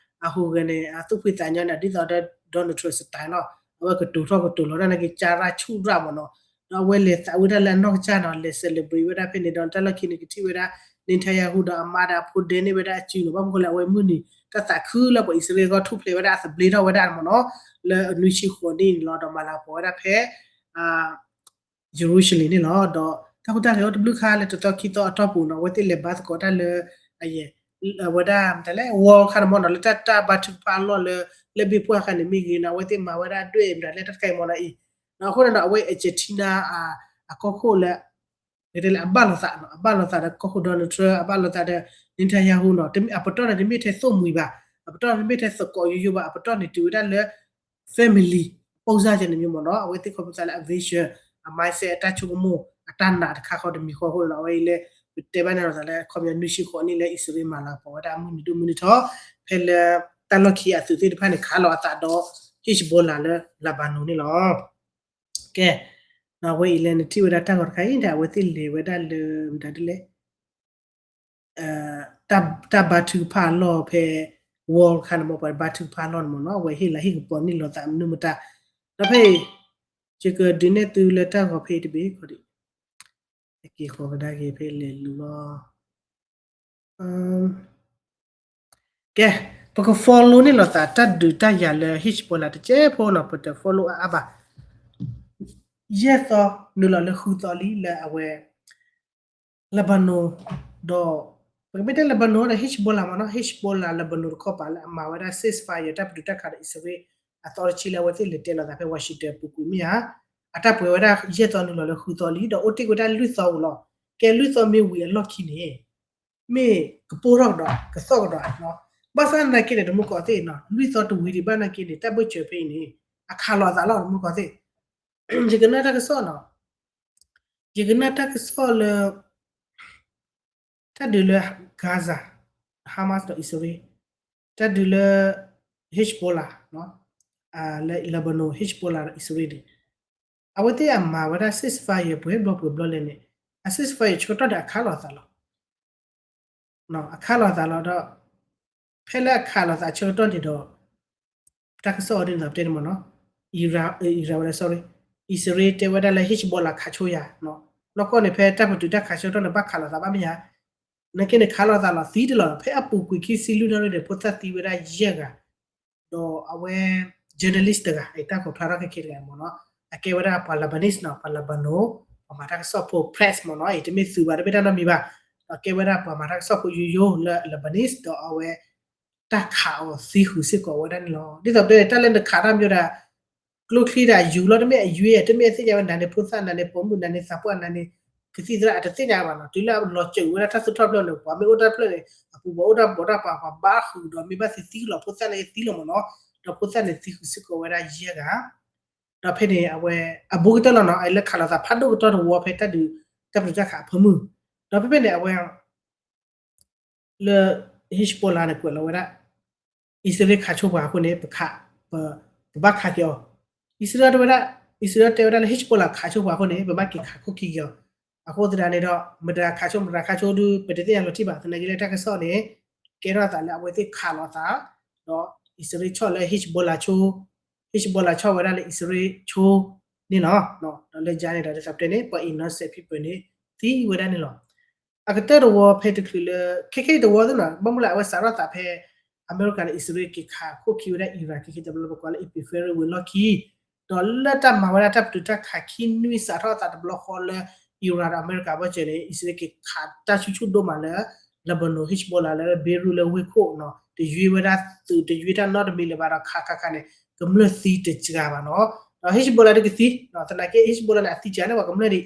အဟူးဂဲၤန့ၣ် အသူၣ်ဖှံသးညီန့ၣ် ဒ်သိးဒီး Donald Trump style လီၤ အဝဲကတိၤထီၣ်ကတိၤလီၤဒၣ်န့ၣ်ကစၢ်ရၣ်ဆူၣ်ရၣ်မ့ၢ်နီၤ ဒီးအဝဲလဲၤသးဝံၣ်တၢ်လၢအနီၢ်ကစၢ်နီၤ လဲၤ celebrate ဝဲဒၣ်ဖဲန့ၣ်ဒီး တၢ်လီၢ်ခံန့ၣ် ကထံၣ်ဝဲဒၣ် Netanyahu ဒီးအမါဒီးအဖိဒဲန့ၢ်ဝဲဒၣ်အစုနီၤ ဘၣ်မနုၤဃိလဲၣ် အဝဲမုၢ်နံၤ တၢ်သးခုလၢပှၤအံၣ်စရ့လးအဂီၢ်ထူၣ်ဖျဲးဝဲဒၣ်အသဘျ့ထီၣ်ဝဲဒၣ်မ့ၢ်နီၤ လၢနွံဆံဃိးနံၣ်န့ၣ်လီၤ ဒီးမၤလၤကပီၤဝဲဒၣ်ဖဲ Jerusalem န့ၣ်လီၤ. ဒီးတၢ်ဃူတၢ်ဂဲၤအိၣ်တဘျုးခါလၢတသီခံသီအတီၢ်ပူၤနီၤ အဝဲသ့ၣ်လဲၤဘါသကိးတၢ်လၢ အဝဲဒၣ်မတၤလဲၣ် wall ခါန့ၣ်မ့ၢ်နီၤ လၢတၢ်တၢ်ဘါထုကဖၣ်အလီၢ်လၢ လၢဘ့ၣ်ပှၢ်ခါန့ၣ်မ့ၢ်ဂ့ၤနီၤ အဝဲသ့ၣ်မၤဝဲဒၣ်ဒွဲၣ်မတၤလဲၣ်တၢ်တခါအံၤမ့ၢ်နီၤအံၤ အဃိန့ၣ်ဒီး အဝဲ Argentina အကီၢ်ခိၣ်လၢ ကတဲလၢအဘၣ်လိာ်သးနီၤ အဘၣ်လိာ်သးဒီးကီၢ်ခိၣ် Donald Trump အဘၣ်လိာ်သးဒီး Netanyahu နီၤ အပတီၢ်န့ၣ်တမ့ၢ်ထဲသိၣ်မှံၤဘၣ် အပတီၢ်န့ၣ်တမ့ၢ်ထဲသကိးယိယိဘၣ် အပတီၢ်န့ၣ်တုၤဝဲဒၣ်လၢ family အပိၢ်စၢ်ကဲန့ၣ်မ့ၢ်နီၤ အဝဲသ့ၣ်ခီဖျိသးလၢအ vision အ mindset အတၢ်ဆိကမိၣ် အတၢ်နာ်တခါဃီတမံၤဃီအဃိန့ၣ်ဒီး အဝဲအံၤလၢ ပတဲဘၣ်န့ၣ်လိာ်သးလၢ ခီပညီနွံဆံဃိးနံၣ်လၢအံၣ်စရ့လးမၤလၤကပီၤဝဲဒၣ်အမုၢ်နံၤဒိၣ်မုၢ်နံၤထီ ဖဲလၢ တၢ်လီၢ်ခံအသုးသ့ၣ်တဖၣ်န့ၣ် ခးလီၤအသးဒီး Hezbollah လၢ Lebanon န့ၣ်လီၤ. ကဲ အဝဲအံၤလၢနထံၣ်ဝဲဒၣ်တၢ်ဂီၤတခါအံၤဒီး အဝဲသ့ၣ်လဲၤဝဲဒၣ်လၢမတၤဒ်လဲၣ် တၢ်ဘါထုကဖၣ်အလီၢ်ဖဲ wall ခါန့ၣ်မ့ၢ် ပှၤဘါထုကဖၣ်အလီၢ်န့ၣ်မ့ၢ်နီၤ အဝဲဟ့ၣ်လၤဟ့ၣ်ကပီၤန့ၢ်လိာ်သးမနုၤမတၤ ဒီးဖဲအံၤ ယကဒုးနဲၣ်သုလၢတၢ်ဂီၤဖဲအံၤတဘ့ၣ်ခီဒံး ယက့ၤဃီၤကဒါက့ၤဖဲလဲၤလူၤလီၤ ကဲ ပက follow န့ၢ်လိာ်သးတၢ်ဒုးတၢ်ယၤလၢ Hezbollah တကဲဖိနီၤ ပတ follow အါအါဘၣ် ယဲၢ်သီနုာ်လီၤလၢဃုသီလံလၢအဝဲ Lebanon ဒီး ပကမ့ၢ်တဲ Lebanon ဒီး Hezbollah မ့ၢ်နီၤ Hezbollah Lebanon တခီပၤလၢအမၤဝဲဒၣ် ceasefire တၢ်ပတုာ်တၢ်ခးဒီးအံၣ်စရ့လး အသီတဆံလၢအဝဲသ့ၣ်လဲၤတဲလိာ်သးဖဲ Washington ပူၤကွံာ်မ့ၢ်ဧါ အတၢ်ပှဲၤဝဲဒၣ်ယဲၢ်သီနုာ်လီၤလၢဃုသီလံ ဒီးအိၣ်တ့ၢ်ဝဲဒၣ်လွံၢ်သီဧိၤလီၤ. ကဲလွံၢ်သီမ့ၢ်ဝံၤအလီၢ်ခံန့ၣ် မ့ၢ်ကပိၢ်ထီၣ်ကဒီး ကသီၣ်ကဒီးနီၤ ဘၣ်ဆၣ်သနာ်က့န့ၣ် တမူကီးသ့ၣ်နီၤ လွံၢ်သီတဝံၤဒံးဘၣ်နာ်က့န့ၣ် တၢ်ဘၢၣ်စၢၤဖဲအံၤန့ၣ် အခးလိာ်အသးလီၤ တမူကီးသ့ၣ် ယကနၣ်တၢ်ကစီၣ်နီၤ ယကနၣ်တၢ်ကစီၣ်လၢ တၢ်ဒုးလၢ Gaza Hamas ဒီးအံၣ်စရ့လး တၢ်ဒုးလၢ Hezbollah လၢ Lebanon Hezbollah ဒီးအံၣ်စရ့လးန့ၣ် အဝဲသ့ၣ်အမၤဝဲဒၣ် ceasefire ပှဲၤဘျီပှဲၤဘျီလဲၣ်န့ၣ် အ ceasefire ဆၢကတီၢ်န့ၣ် အခးလိာ်သးလီၤ. အခးလိာ်သးလီၤဒီး ဖဲလၢအခးလိာ်သးဆၢကတီၢ်န့ၣ်ဒီး တၢ်ကစီၣ်အီၤဒ်န့ၣ်ဒီးပတဲန့ၣ်မ့ၢ်နီၤ, အံၤရၤဝဲဒၣ် sorry, အံၣ်စရ့လးတဲဝဲဒၣ်လၢ Hezbollah ခးဆိယၤ, နီၢ်ကီၢ်န့ၣ် ဖဲတၢ်ပတုာ်တၢ်ခးဆၢကတီၢ်န့ၣ် ဘၣ်ခးလိာ်သးဘၣ်မ့ၢ်ဧါ, နာ်က့န့ၣ် ခးလိာ်သးလီၤသံတလီၤ, ဖဲအပူၤကွံာ်ခံဆံလွံၢ်နၣ်ရံၣ်န့ၣ် ဖိသၣ်သံဝဲဒၣ်ယဲၢ်ဂၤ ဒီးအဝဲ journalist တဂၤ အတၢ်ခိးဖျါထီၣ်ခဲခဲတဂၤမ့ၢ်နီၤ, အကဲဝဲဒၣ်ပှၤ Lebanese နီၤ, ပှၤ Lebanon ပှၤမၤတၢ်ကစီၣ်ဖိ press မ့ၢ်နီၤ, အံၤတမ့ၢ်သုးဘၣ် တမ့ၢ်တၢ်နီတမံၤဘၣ်, ဒီးကဲဝဲဒၣ်ပှၤမၤတၢ်ကစီၣ်ဖိယိယိလၢ Lebanese ဒီးအဝဲ တၢ်ခးအီၤသံဃုာ်စ့ၢ်ကီးဝဲဒၣ်န့ၣ်လီၤ. ဒ်သိးပတဲန့ၣ် တၢ်လၢနခးတၢ်မ့ၢ်ဒၣ် ကျိချံဒၣ်ယူၤလီၤ တမ့ၢ်အယွ့ တမ့ၢ်အသ့ၣ်ညါဝဲ နၤန့ၣ်ဖိသၣ် နၤန့ၣ်ပိာ်မုၣ် နၤန့ၣ်သးပှၢ် နၤန့ၣ် ကသံၣ်သရၣ် အတသ့ၣ်ညါဘၣ်နီၤ, တုၤလၢအလီၤစၢၤဝဲဒၣ်တၢ်သူၣ်ထီၣ်ဖျၢၣ်န့ၣ် ပှၤမ့ၢ်အိၣ်တၢ်ဖျၢၣ်န့ၣ် အပူၤပှၤအိၣ်တၢ်ဘီၣ်တၢ်ပၤ ပှၤဘါဃုာ်ဒီးမ့ၢ်ဘၣ်သံသံလီၤ ဖိသၣ်န့ၣ်သံလီၤမ့ၢ်နီၤ, ဒီးဖိသၣ်န့ၣ်သံဃုာ်စ့ၢ်ကီးဝဲဒၣ်ယဲၢ်ဂၤ ဒီးဖဲန့ၣ် အဝဲ အဘူးကတၢၢ်လီၤနီၤ, အလၢခးလိာ်သးဖးဒိၣ်ကတၢၢ်တဝီဖဲတၢ်ဒုး တၢ်ပတုာ်တၢ်ခးအဖၢမုၢ်, ဒီးဖဲဖဲန့ၣ် အဝဲ လၢ Hezbollah န့ၣ် ကွဲးလီၤဝဲဒၣ် အံၣ်စရ့လးခးဆိပှၤအဃိန့ၣ် ပခး ပ ပဘၣ်ခးက့ၤအီၤ, အံၣ်စရ့လးတဲဝဲဒၣ် အံၣ်စရ့လးတဲဝဲဒၣ်လၢ Hezbollah ခးဆိပှၤအဃိန့ၣ် ပဘၣ်က့ၤခးခိၣ်ခံက့ၤအီၤ, အဃိသတးန့ၣ်ဒီး မတၤခးဆိ မတၤခးဆိဒုး ပတသ့ၣ်ညါလီၤတံၢ်ဘၣ်, သနာ်က့လၢတၢ်ကစီၣ်န့ၣ် ကဲထီၣ်သးလၢအဝဲသ့ၣ်ခးလိာ်သး ဒီးအံၣ်စရ့လးဆီၣ်လၢ Hezbollah ဆိ Hezbollah ဆီၣ်ဝဲဒၣ်လၢအံၣ်စရ့လးဆိန့ၣ်လီၤ. ဒီးလၢယါန့ၣ်ဒီး ဒ်သိးပတဲန့ၣ် ပှၤ innocent people န့ၣ် သံဝဲဒၣ်န့ၣ်လီၤ. အကတၢၢ်တဝီဖဲတချုးလၢ ခဲခဲအံၤတဝီသ့ၣ်နီၤ, ဘၣ်မနုၤလၢအဝဲစးထီၣ်သးဖဲ အမဲရကၤန့ၣ် အံၣ်စရ့လးက့ၤခးခိၣ်ခံဝဲဒၣ် Iran ခဲခဲတဘျီ ပကွၢ်လၢ April February ဝံၤလီၢ်ခံ, ဒီးလၢတၢ်မၤဝဲဒၣ်တၢ်ပတုာ်တၢ်ခးခံနွံစးထီၣ်အသးတဘျီဃီလၢ Iran ဒီးအမဲရကၤအဘၢၣ်စၢၤန့ၣ် အံၣ်စရ့လးက့ၤခးတၢ်ဆူၣ်ဆူၣ်ဒိၣ်မးလၢ Lebanon Hezbollah လၢ Beirut လၢဝ့ၢ်ခိၣ်နီၤ, တယွ့ဝဲဒၣ်သုး တယွ့တၢ်နီတမံၤလၢၤဘၣ်ဒီး ခးခးခးန့ၣ် ကမျၢၢ်သံတစှၤဘၣ်နီၤ, ဒီး Hezbollah တကသံ, သနာ်က့ Hezbollah န့ၣ် အသံစှၤန့ၢ်ပှၤကမျၢၢ်ဒ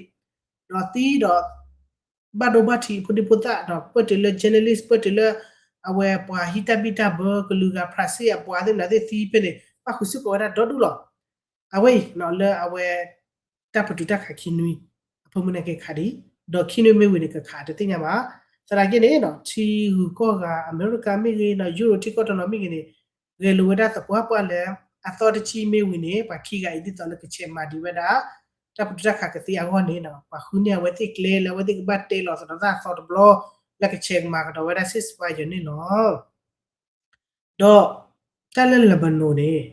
ံး, ဒီးသံဒီး ဘၣ်ဒိဘၣ်ထံးဖိဒံဖိသၣ်ဒီး ပၢၢ်တုၤလၢ journalist ပၢၢ်တုၤလၢ အဝဲပှၤဟံးတၢ်ဘံၣ်တၢ်ဘၢ ကလုာ်ဂၤ ဖရၣ်စ့ၣ်အပှၤသ့ၣ်မနုၤသ့ၣ်သံဖဲန့ၣ် ဘၣ်ဃုာ်စ့ၢ်ကီးဝဲဒၣ်ဒီဒူၣ်လီၤ. အဝဲအံၤ လၢအဝဲ တၢ်ပတုာ်တၢ်ခးခံနွံ အဖၢမုၢ်န့ၣ်က့ၤခးဒံး, ဒီးခံနွံမ့ၢ်ဝံၤန့ၣ် ကခးတသ့ၣ်ညါဘၣ်. သနာ်က့န့ၣ် ထံဂုၤကီၢ်ဂၤ အမဲရကၤမ့ၢ်ဂ့ၤ ယူရိၤထံကီၢ်တနီၤမ့ၢ်ဂ့ၤန့ၣ် ဂဲၤလိာ်ဝဲဒၣ်သပှၢ်ပှၢ်လၢ အသီတဆံမ့ၢ်ဝံၤန့ၣ် ပှၤခံဂၤအံၤဒ်သိးလၢကဆဲးမၤဒံးဝဲဒၣ် တၢ်ပတုာ်တၢ်ခးကသ့အဂီၢ်န့ၣ် ပှၤဃုန့ၢ်အဝဲသ့ၣ်ကျဲလၢအဝဲသ့ၣ်ကဘၣ်တဲလီၤသးဒီးတၢ်အသီတဘျီ လၢကဆဲးကမၤကဒီးဝဲဒၣ် ceasefire န့ၣ်လီၤ. ဒီးတၢ်လၢ Lebanon န့ၣ်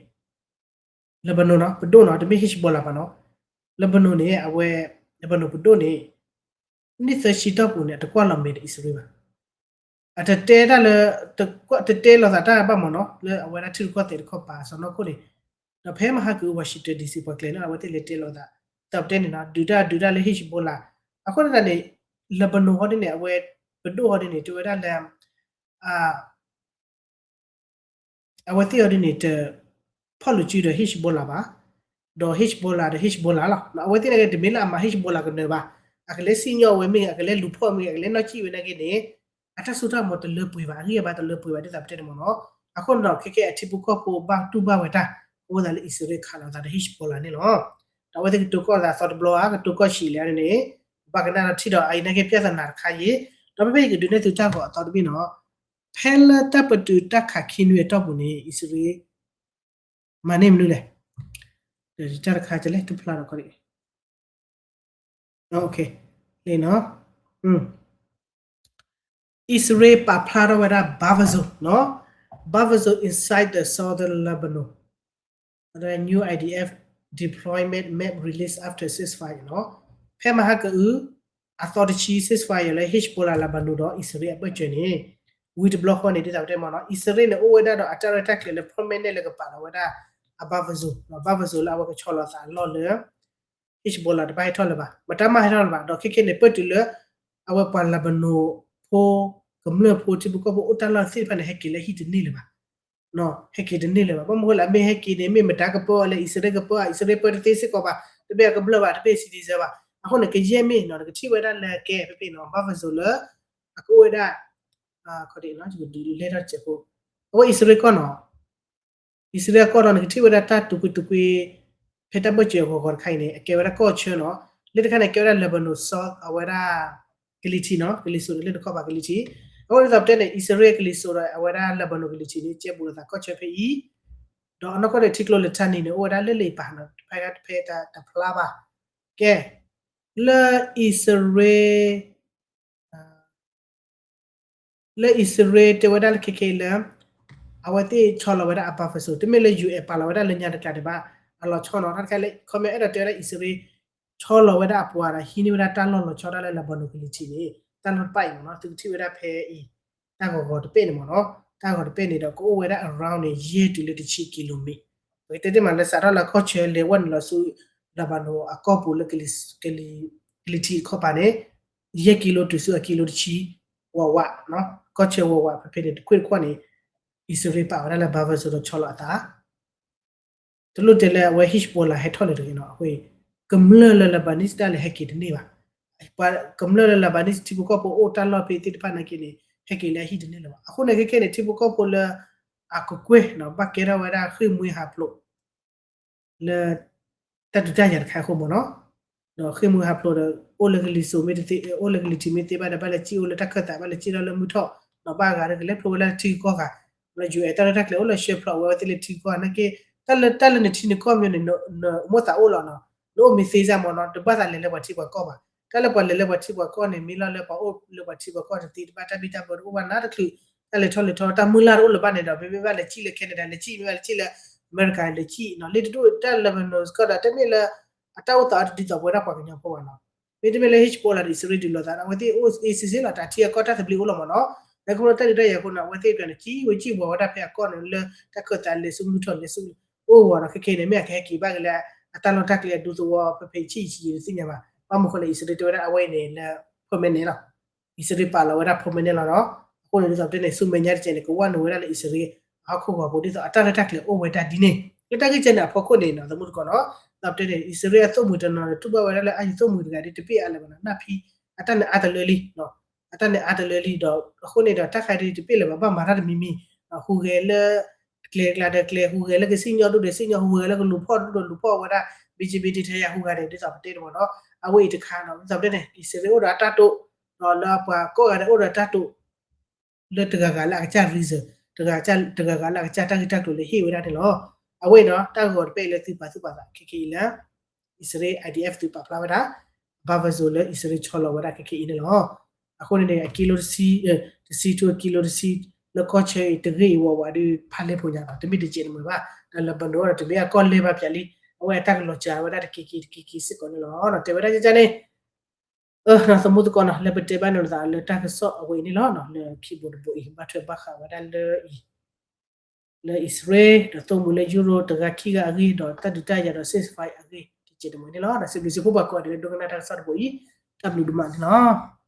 Lebanon နီၤ ပဒိၣ်နီၤ တမ့ၢ် Hezbollah ဘၣ်နီၤ, Lebanon န့ၣ် အဝဲ Lebanon ပဒိၣ်န့ၣ် နံၣ်သၢဆံတီၢ်ပူၤန့ၣ် အတကွၢ်လီၤမဲာ်ဒီးအံၣ်စရ့လးဘၣ်. အတတဲတၢ်လၢ တတဲလီၤသးတၢ်ဘၣ်မးနီၤ လၢအဝဲဒၣ်ထံရူၢ်ကီၢ်သဲးတခီပၤစီၤနီၢ်ခိၣ်န့ၣ်, ဒီးဖဲမဟါကအုး Washington D C ပှၤကျဲၤလၢအဝဲသ့ၣ်လဲၤတဲလီၤသး ဒီးပတဲန့ၣ်နီၤ ဒုးတၢ်ဒုးတၢ်လၢ Hezbollah အဃိသတးန့ၣ် Lebanon ဟီဒ်န့ၣ် အဝဲပဒိၣ်ဟီဒ်န့ၣ် တဲဝဲဒၣ်လၢ အဝဲသ့ၣ်အီၤဒ်န့ၣ် တဖီၣ်လိာ်စုဒီး Hezbollah ဘၣ်, ဒီး Hezbollah ဒီး Hezbollah လီၤ. အဝဲသ့ၣ်န့ၣ်က့ တမ့ၢ်လၢအမၤ Hezbollah ကနၢၤဘၣ်, အကလဲၤစံၣ်ညီၣ်ဝဲမ့ၢ်ဂ့ၤ အကလဲၤလူၤဖီၣ်မ့ၢ်ဂ့ၤ အကလဲၤနီၢ်ကံၣ်ဝဲန့ၣ်က့န့ၣ် အတၢ်စိတၢ်ကမီၤတလၢပှဲၤဘၣ် အဂံၢ်အဘါတလၢပှဲၤဘၣ် ဒ်သိးပတဲန့ၣ်မ့ၢ်နီၤ. အဃိန့ၣ်ဒီး ခဲကဲအထံဖိကီၢ်ဖိဘၣ်တူၢ်ဘၣ်ဝဲတၢ် အဃိသတးလၢအံၣ်စရ့လးခးလိာ်သးဒီး Hezbollah န့ၣ်လီၤ. ဒီးအဝဲသ့ၣ်ကတိၤကီၢ်သးသီတဘျီဧါ ကတိၤကီၢ်ဆံးလဲၣ်န့ၣ် ဘၣ်ကနၣ်ဒီးထံၣ်ဒီးအအံၤန့ၣ်က့ ပြဿနာတခါအံၤ, ဒီးဖဲဖဲအံၤကဒုးနဲၣ်သုတၢ်ဂီၤအသီတဘ့ၣ်နီၤ ဖဲလၢတၢ်ပတုာ်တၢ်ခးခံနွံအတီၢ်ပူၤန့ၣ် အံၣ်စရ့လး မၤန့ၢ်မနုၤလဲၣ်. တၢ်တခါကလဲၣ် တဖျါဒီးခီဒံး လံနီၤ အံၣ်စရ့လးပာ်ဖျါထီၣ်ဝဲဒၣ် buffer zone နီၤ buffer zone inside the southern Lebanon, new I D F deployment map released after ceasefire နီၤ. ဖဲမဟါကအုး အသီတဆံ ceasefire လၢ Hezbollah Lebanon ဒီးအံၣ်စရ့လးအဘၢၣ်စၢၤန့ၣ် ဝံၤတဘျီဃီန့ၣ် ဒ်သိးပတဲမ့ၢ်နီၤ အံၣ်စရ့လးန့ၣ် အိၣ်ဝဲဒၣ်ဒီးအတၢ်ရဲၣ်တၢ်ကျဲၤလၢ permanent လၢကပာ်လီၤဝဲဒၣ် အ buffer zone, buffer zone လၢအဝဲကဆီလီၤသးအလီၢ်လၢ Hezbollah တဘၣ်ဟဲထီၣ်လၢၤဘၣ်, မတၤမးဟဲထီၣ်လၢၤဘၣ်, ဒီးခဲကဲန့ၣ် ပၢၢ်တုၤလၢ အဝဲပှၤ Lebanon ဖိ ကမျၢၢ်ဖိ ထံဖိကီၢ်ဖိအိၣ်တၢ်လီၢ်သ့ၣ်တဖၣ်န့ၣ် ဟဲက့ၤလၢဟံၣ်တန့ၢ်လၢၤဘၣ် ဟဲက့ၤတန့ၢ်လၢၤဘၣ်. ဘၣ်မနုၤဃိလဲၣ် အမ့ၢ်ဟဲက့ၤန့ၣ် မ့ၢ်မတၤကပၢအီၤလဲၣ်, အံၣ်စရ့လးကပၢအီၤ, အံၣ်စရ့လးပၢတသ့စ့ၢ်ကီးဘၣ်, တမ့ၢ်အကမျၢၢ်ဘၣ်, တမ့ၢ် citizen ဘၣ်. အဃိန့ၣ် ကယဲၢ်မ့ၢ်နီၤ နကထံၣ်ဝဲဒၣ်လၢကဲဖဲဖဲနီၤ buffer zone လၢ အကအိၣ်ဝဲဒၣ် လဲၤထီၣ်စဲးဖိ အဝဲအံၣ်စရ့လးကီၢ်နီၤ အံၣ်စရ့လးကီၢ်ဒီး နကထံၣ်ဝဲဒၣ်တၢ်တူာ်ကွံာ်တူာ်ကွံာ် ဖဲတၢ်ဘၢၣ်စၢၤအဂီၤဂီၤတခါအံၤန့ၣ် အကဲဝဲဒၣ်ကီၢ်ဆၢနီၤ. လၢတခါန့ၣ် ကဲဝဲဒၣ် Lebanon South အဝဲဒၣ် ကလံၤထံးနီၤ, ကလံၤစိးန့ၣ် လၢနခီၣ်ဖးကလံၤထံး. အဃိန့ၣ်ဒ်သိးပတဲန့ၣ် အံၣ်စရ့လးကလံၤစိးဒီး အဝဲဒၣ် Lebanon ကလံၤထံးန့ၣ် ကဲဘူးလိာ်သးကီၢ်ဆၢဖဲအံၤ, ဒီးအနီၢ်ကီၢ်န့ၣ် ထံကျိ Litani န့ၣ် အိၣ်ဝဲဒၣ်လၢလံာ်ပၤနီၤ, ဖဲတဖျါဘၣ်. ကဲ လၢအံၣ်စရ့လး လၢအံၣ်စရ့လးတဲဝဲဒၣ်လၢခဲခဲအံၤလၢ အဝဲသ့ၣ်ဆီလီၤဝဲဒၣ်အ buffer zone တမ့ၢ်လၢ ယူၢ်အဲၣ် ပာ်လီၤဝဲဒၣ်လၢညါတကျးဒံးဘၣ် အလီၤဆီနီၤ တၢ်တခါလၢ ခီမ့ၢ်အဲၣ်ဒိးတဲဝဲဒၣ်အံၣ်စရ့လး ဆီလီၤဝဲဒၣ်အပှၤဒီး ဟံးန့ၢ်ဝဲဒၣ်တၢ်လီၢ်လီၤဆီဒၣ်လၢ Lebanon ကလံၤထံးန့ၣ် တၢ်လီၢ်တဖၣ်အံၤမ့ၢ်နီၤ သုကထံၣ်ဝဲဒၣ်ဖဲအံၤ တၢ်ဂီၤဂီၤတပဲၣ်န့ၣ်မ့ၢ်နီၤ တၢ်ဂီၤတပဲၣ်န့ၣ်ဒီး ကအိၣ်ဝဲဒၣ် around န့ၣ် ယဲၢ်တုၤလၢတဆံကံလိမံၤ ပကတဲတ့ၢ်မးလၢစးထီၣ်လၢကီၢ်ဆၢလဲၤဝဲနုာ်လီၤဆူ Lebanon အကီၢ်ပူၤလၢ ကလံၤထံးတခီပၤန့ၣ် ယဲၢ်ကံလိတုၤဆူအကံလိတဆံ ဝးဝး ကီၢ်ဆၢဝးဝးဖဲဖဲန့ၣ် တခွ့ၣ်တခီန့ၣ် အံၣ်စရ့လးပာ်ဝဲဒၣ်လၢ buffer zone ဒီးဆီလီၤအသး တလိၣ်တဲလၢအဝဲ Hezbollah ဟဲထီၣ်လၢၤတဂ့ၤနီၤ အဃိ ကမျၢၢ်လၢ Lebanese ဒၣ်လဲာ်ဟဲက့ၤတန့ၢ်ဘၣ် ပှၤကမျၢၢ်လၢ Lebanese ထံဖိကီၢ်ဖိအိၣ်တၢ်လီၢ်ဖဲသ့ၣ်တဖၣ်နာ်က့န့ၣ် ဟဲက့ၤလၢအဟံၣ်တန့ၢ်လၢၤဘၣ် အဃိန့ၣ်ခဲခဲန့ၣ် ထံဖိကီၢ်ဖိလၢ အကကွဲၢ် ဘၣ်ကဲထီၣ်ဝဲဒၣ်ဃ့ၢ်မှံဟးဖျိး လၢ တၢ်ဒုးတၢ်ယၤတခါအဃိမ့ၢ်နီၤ ဒီးဃ့ၢ်မှံဟးဖျိးဒီး အိၣ်လၢကလံၤစိးမ့ၢ်တသ့ အိၣ်လၢကလံၤထံးမ့ၢ်တသ့ဘၣ်ဒီး ဘၣ်လဲၤစံၣ်အိၣ်လၢတၢ်ခၢၣ်သး ဘၣ်လဲၤစံၣ်ထီၣ်လၢမုၢ်ထီၣ် ဒီးဘၣ်ဂၤဒီးကလဲၤဖျိဝဲလၢထံဂၤကီၢ်ဂၤ လၢ ယူၢ်အဲၣ် တၢ်ရဲၣ်တၢ်ကျဲၤအိၣ်လၢ ဆှၢဖျိး ဝဲဝဲသ့ၣ်လၢထံဂၤကီၢ်ဂၤနာ်က့ တၢ်လၢတၢ်လၢနထံနကီၢ်မ့ၢ်န့ၣ် နမိၣ်သးအိၣ်လီၤနီၤ နအိၣ်မ့ၢ်သ့စၢ်မ့ၢ်နီၤ တဘၣ်သးလဲၤလၢပှၤထံပှၤကီၢ်ဘၣ် တၢ်လၢပှၤလဲၤလၢပှၤထံပှၤကီၢ်န့ၣ် မ့ၢ်လီၤလၢပှၤအိၣ်လၢပှၤထံပှၤကီၢ်တသ့ တဘၣ်တၢ်ဘံၣ်တၢ်ဘၢတအိၣ်ဘၣ်နီတချုး တၢ်လဲၤထီၣ်လဲၤထီ တၢ်မုၢ်လၢ်တအိၣ်လၢၤဘၣ်န့ၣ်ဒီး မ့မ့ၢ်ဘၣ်လဲၤစံၣ်လၢ Canada လဲၤစံၣ် မ့ၢ်ဘၣ်လဲၤစံၣ်လၢ အမဲရကၤ လဲၤစံၣ်နီၤ လ့တဒူၣ်တၢ် Lebanon စ့ၢ်ကီးဒီး တမ့ၢ်လၢ အတၢ်အိၣ်သးအီၤတဒ်သိးပဝဲဒၣ်ပှၤကညီဖိဘၣ်နီၤ မ့တမ့ၢ်လၢ Hezbollah ဒီးအံၣ်စရ့လးဒုးလိာ်သး အဝဲသ့ၣ်အိၣ်အ့ၣ်စ့စ့လီၤ တၢ်ထံအကီၢ်တၢ်သဘျ့အိၣ်လီၤမ့ၢ်နီၤ လၢခီဖျိတၢ်ဒုးတၢ်ယၤအဃိန့ၣ် အဝဲသ့ၣ်တဖၣ်န့ၣ် စံၣ်ဝဲစံၣ်ဝီၤဝဲဒၣ်ဖဲအကီၢ်န့ၣ် လၢတၢ်ခၢၣ်သးလဲၤဆူမုၢ်ထီၣ် လဲၤဆူအိၣ်ဝီၤဒီး ခဲခဲအံၤန့ၣ် မ့ၢ်အကဟဲက့ၤဘၣ်က့ၤလၢ အတၢ်လီၢ်တၢ်ကျဲအဒူသဝီဖဲဖဲဆံးဆံးယံာ်တသ့ၣ်ညါဘၣ် ဘၣ်မနုၤဃိလဲၣ် အံၣ်စရ့လးတဲဝဲဒၣ်အဝဲအံၤန့ၣ်လၢ permanent လီၤ အံၣ်စရ့လးပာ်လီၤဝဲဒၣ် permanent လီၤနီၤ အဃိန့ၣ် ဒ်သိးပတဲန့ၣ် ဆူမဲာ်ညါတစဲးန့ၣ် ကဝဲနုာ်ဝဲဒၣ်လၢအံၣ်စရ့လး အဟီၣ်ခိၣ်ဂီၤပူၤ ဒ်သိးအတၢ်ရဲၣ်တၢ်ကျဲၤအိၣ်ဝဲဒၣ်ဒ်န့ၣ် လၢတၢ်ဂ့ၢ်ကဲန့ၣ်အဖီခိၣ်န့ၣ်နီၤ သမူတကိးနီၤ ဒ်သိးပတဲန့ၣ် အံၣ်စရ့လးအသိၣ်မှံၤတနီၤန့ၣ် တူၢ်ဘၣ်ဝဲဒၣ်လၢအယံၤသိၣ်မှံၤတဂၤဒ်တပ့ၢ်အါလၢၤဘၣ်နီၤ နၢ်ဖံ အတၢ်န့ၣ်အါတလၢလံ အတၢ်န့ၣ်အါတလၢလံဒီး အဃိန့ၣ်ဒီး တၢ်ခါဒ်တပ့ၢ်လၢၤဘၣ် ဘၣ်မၤတၢ်တမံၤမံၤ ဟူးဂဲၤလၢ ကျဲကျါဒီးကျဲ ဟူးဂဲၤလၢကစံၣ်ညီၣ်ဒိၣ်ဒီးစံၣ်ညီၣ် ဟူးဂဲၤလၢကလူၤဖီၣ်ဒိၣ်ဒီးလူၤဖီၣ်ဝဲဒၣ် ဘံၣ်ကဘံၣ်တံၢ်ထဲယၤဟူးဂဲၤန့ၣ် ဒ်သိးပတဲတမ့ၢ်နီၤ အဝဲအံၤတခါနီၤ ဒ်သိးပတဲန့ၣ် အံၣ်စရ့လးအိၣ်ဒီးအတၢ်တိာ် ဒီးလၢပှၤကိးဂၤဒဲးအိၣ်ဒီးတၢ်တိာ် လၢတဂၤဂၤလၢအကစၢ် reason တဂၤဂၤလၢအကစၢ်တၢ်ဂ့ၢ်တၢ်ကျိၤလၢဟ့ၣ်ဝဲဒၣ်န့ၣ်လီၤ. အဝဲအံၤနီၤ တၢ်ဂီၤတပဲၢ်အံၤလၢသုပာ်သူၣ်ပာ်သးခဲခဲအံၤလၢ အံၣ်စရ့လး IDF သုပာ်ဖျါဝဲဒၣ် buffer zone လၢအံၣ်စရ့လးဆီလီၤဝဲဒၣ်ခဲခဲအံၤန့ၣ်လီၤ. အဃိန့ၣ်န့ၣ် အကံလိတဆံ တဆံထူအကံလိတဆံ လၢကီၢ်ဆၢအံၤတဂ့ၢ်အံၤဝဲဝဲဒီး ဖးလဲၢ်ဖိညါနီၤ တမ့ၢ်တကဲးတမှဲၤဘၣ် ဒီးလၢဘၣ်ဒိဒီးတမ့ၢ်အကီၢ်လဲၢ်ဘၣ်ပၠးလံ အဝဲအတၢ်ကလီၤစှၤဝဲဒၣ်တက့ၤက့ၤတက့ၤက့ၤစ့ၢ်ကီးန့ၣ်လီၤ. တဲဝဲဒၣ်ကကန့ၣ် သမူသကိးနီၤ လၢပတဲဘၣ်န့ၣ်သးလၢတၢ်ကစီၣ်အဝဲအံၤန့ၣ်လီၤ. လၢခံဘိတဘိအံၤ ဘၣ်ထွဲဘၣ်ဃးဝဲဒၣ်လၢအံၤ လၢအံၣ်စရ့လး ဒီးသိၣ်မှံၤလၢယူရိတဂၤခံဂၤအဂ့ၢ် ဒီးတၢ်ဒုးတၢ်ယၤဒီး ceasefire အဂ့ၢ် တကဲးတမှဲၤန့ၣ်လီၤ. ဒီးစံးဘျုးစံးဖှိၣ်ပှၤကိးဂၤဒဲးလၢဒိကနၣ်တၢ်ကစီၣ်တဘိအံၤ တၢ်ဘျုးဒိၣ်မးန့ၣ်လီၤ.